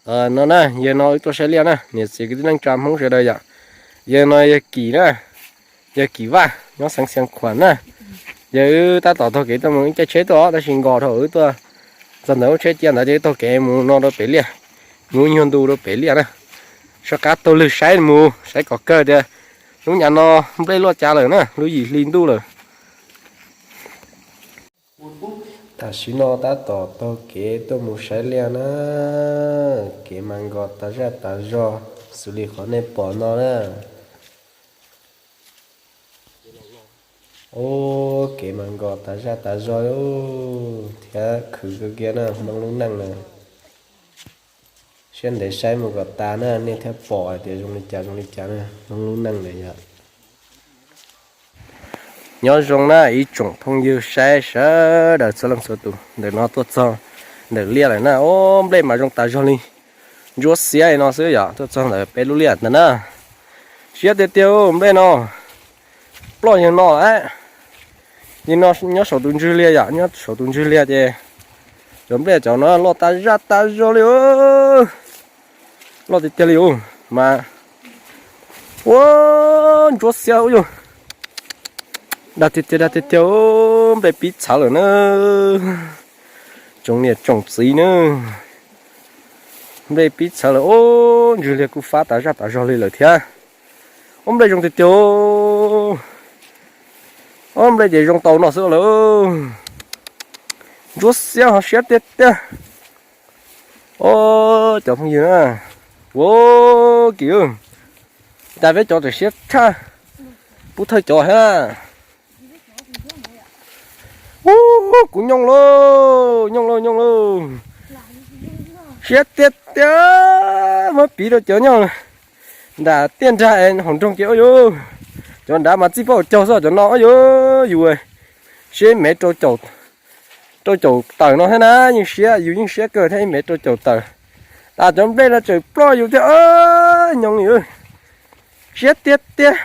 No na, yawg no wb tuaj saib liaj na, niam txiv kwv tij neej tsa Hmoob sawv daws yom. Yawg no yawg Kim na, yawg Kim Vaj nyob xeev Xeev Khuam na. Yawg wb tab tom taug kev tuaj mus ib caij tsheb tuaj os, tab sis nkos dhau wb tuaj txog ntawm lub tsheb cia ntawd ces wb taug kev mus no rau pem liaj, mus nyuag ntu rau pem liaj na. Soj qab taug lwg saib mus saib kom kawg tias lub nyam no nplej luaj cas lawm na, lub yim hli ntuj lawm. Tam sim no tab tom taug kev tuaj mus saib liaj na, kev mas nkos tas zaj tas zog xws li qhov nej pom no na. Ub, kev mas nkos tas zaj tas zog thiab khwv kawg kiag na Hmoob lub neej na. Siab ntev saib mus kom tas na, nej thiaj pom hais tias zoo li cas zoo li cas na Hmoob lub neej na yom. Nyob zoo na ib tsoom phooj ywg saib sawv daws txhua leej txhua tus, ntawm no tuaj txog ntawm liaj lawm na. Ub, nplej mas zoo tas zog li ntsuab xiab li no xwb yom, tuaj txog ntawm peb lub liaj ntawd na. Siab tiag tiag nplej no, ploj yawg no lawm. Yawg no nyob saum tus ntswg liaj yom, nyob saum tus ntswg liaj ces cov nplej cov no loj tas zaj tas zog li. Loj tiag tiag li mas. Ua, ntsuab xiab ub yug. Dag tiag tiag, dag tiag tiag, nplej pib txhawv lawm na. Tsoom niam tsoom txiv na, nplej pib txhawv lawm. Ub, ntswg liaj kuj fab tas zaj tas zog li lawm thiab. Ub, nplej zoo tiag tiag. Ub, nplej ces zoo tau no xwb lawm. Ntsuab xiab ho siab tiag tiag. Ub, cov phooj ywg na, ua, Kim, cas peb cov tseem siab tshaj Pub Thawj cov thiab. Ub, kuv nyooj lauj, nyooj lauj, nyooj lauj. Siab tiag tiag, muab piv rau cov nyob nram tiaj nrag hauv nroog kiag ub yus. Cov nrad mas txij pab caug xwb, cov no ub yus, yus siab mev rau caum tawm no thiab na, yeej siab, yus yeej siab kawg thiab, ib mev rau caum tawm. Tas cov nplej no tseem ploj yus thiab, nyooj li, siab tiag tiag.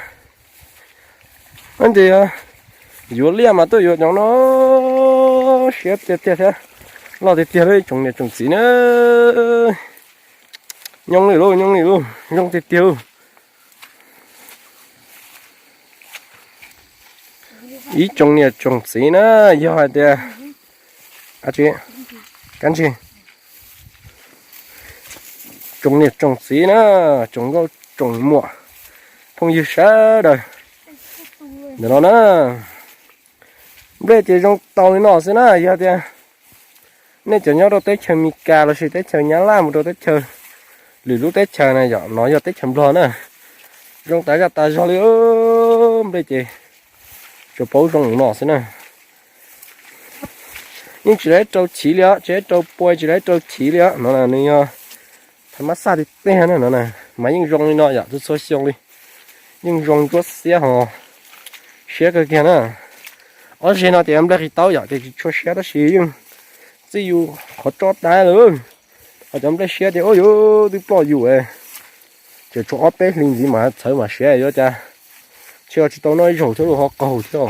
Ces yuav liaj mas tuaj yuav cov no, siab tiag tiag thiab, loj tiag tiag li tsoom niam tsoom txiv na. Nyooj li lauj, nyooj li lauj, zoo tiag tiag. Ib tsoom niam tsoom txiv na, yog hais tias, kab ntsig, tsoom niam tsoom txiv na, tsoom nkauj tsoom muam, phooj ywg sawv daws, ntawm no na, nplej ces zoo tau li no xwb na. Yog tias nej cov nyob rau teb chaws Amelikas lossis teb chaws Nyab Laj mus rau teb chaws, lwm lub teb chaws na, yog no yog teb chaws Nplog na, zoo tas zaj tas zog li, nplej ces tsuas paub zoo no xwb na. Yeej tsis lawv rau chiv li os, tsis lawv rau pua, tsis lawv rau chiv li os. No nws yog thav mab xaj tiag tiag na, no mas yeej zoo li no yom, txhua txhua xyoo li. Yeej zoo ntsuab xiab ho siab kawg kiag na. Ob zeg no ces nplej qis taub yom, ces tsis tshua siab tab sis yeej txij yus qhov tso dab lawm. Ho cov nplej siab ces ub yus twb ploj yus, ces tshuav ob peb hlis ntxiv mas txhawv mas siab yuav cas. Tsis tsis tau noj ib zaug thiab, luag ho qaug thiab.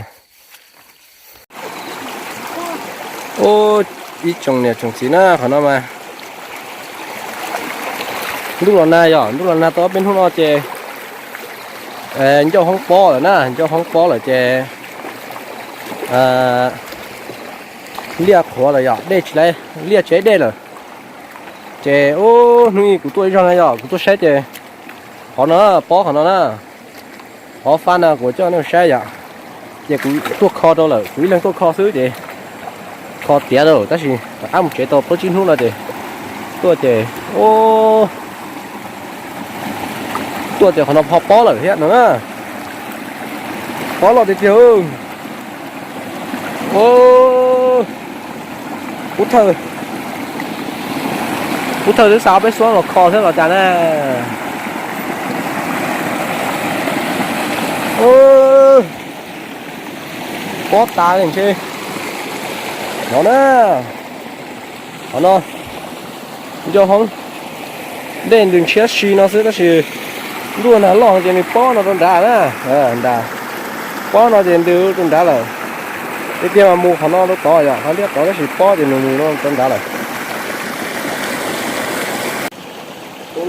Ub, ib tsoom niam tsoom txiv na, qhov no mas ntuj los nag yom, ntuj los nag tau ob peb hnub no ces ncauj hoob pob lawm na, ncauj hoob pob lawm ces liaj qhuav lawm yom, dej tsis, liaj tsis dej lawm. Ces ub, hnub ib kuv tuaj ib zaug na yom, kuv tuaj saib ces qhov no pob qhov no na, qhov fab no kuv coj nej saib yom. Ces kuv tuaj kho rau lawm, kuv ib leeg tuaj kho xwb ces kho tiav lawm, tab sis rov qab mus tsev tau plaub tsib hnub no ces tuaj ces, tuaj ces qhov no ho pob lawm thiab no na. Pob loj tiag tiag. Pub Thawj, Pub Thawj twb xa peb suab los kho thiab los cas na. Pob tas li ntshe. No na, qhov no ncauj hoob, dej ntws ntshiab si no xwb tab sis ntuj nag loj ces nws pob no rau nrad na, nrad, pob no ces ntws rau nrad lawm. Tiag tiag mas mus qhov no rau tod yom, qhov liab tod tab sis pob ces nws mus no rau nrad lawm.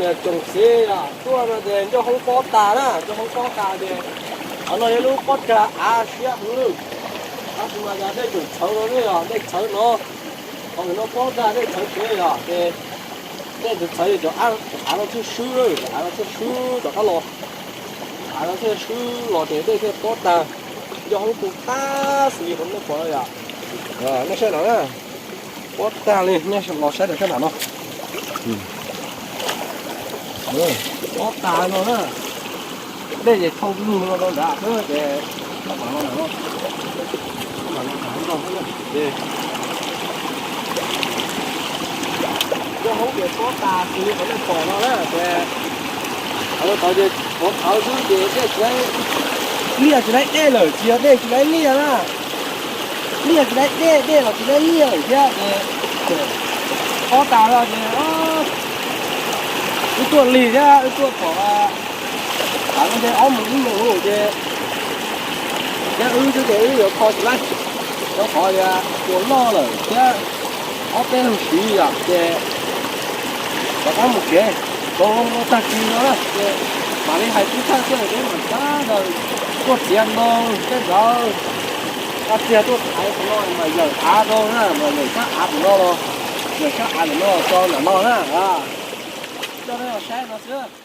Tsoom txiv, tuaj no ces ncauj hoob pob tas na, ncauj hoob pob tas ces qhov no yog lub pob tag av siab heev lawm. Tab sis mas yog dej tseem txhawv no ne, yog dej txhawv no, qhov no pob tag dej txhawv tsev yog ces dej txhawv txhawv cov av no thiaj swb, cov av no thiaj swb rov qab los. Av no thiaj swb los ces dej thiaj pob tag, ncauj hoob tu tag xws li qhov nej pom no yom. Nej saib no na, pob tag li, nej los saib rau sab nram no. Pob tag no na, dej ces thauj lug no rau nrad xwb ces, ncauj hoob ces pob tag xws li qhov nej pom no na ces, thaum tod ces qhov tawv xwb ces dej tsis, liaj tsis laib dej lawm, tsis yog dej tsis laib liaj na, liaj tsis laib dej, dej los tsis laib liaj lawm thiab ces, pob tag no ces wb tuaj lig thiab wb tuaj pom, av no ces ob mus ib mus ces, thiab wb xwb ces wb yuav kho tsis laib, rau qhov tias ua loj lawm thiab ob peb leeg siv yom ces rov qab mus kev, rau tag kis no na ces mam li hais tib thawj thiab peb mam rov qab tuaj txiav ntoo tej ntawd, txiag tuaj thaiv qhov no mas yawm av rau na, mas yawm sab av ntawm no los, yawm sab av ntawm no tso ntawm no na. Coj nej los saib no xwb.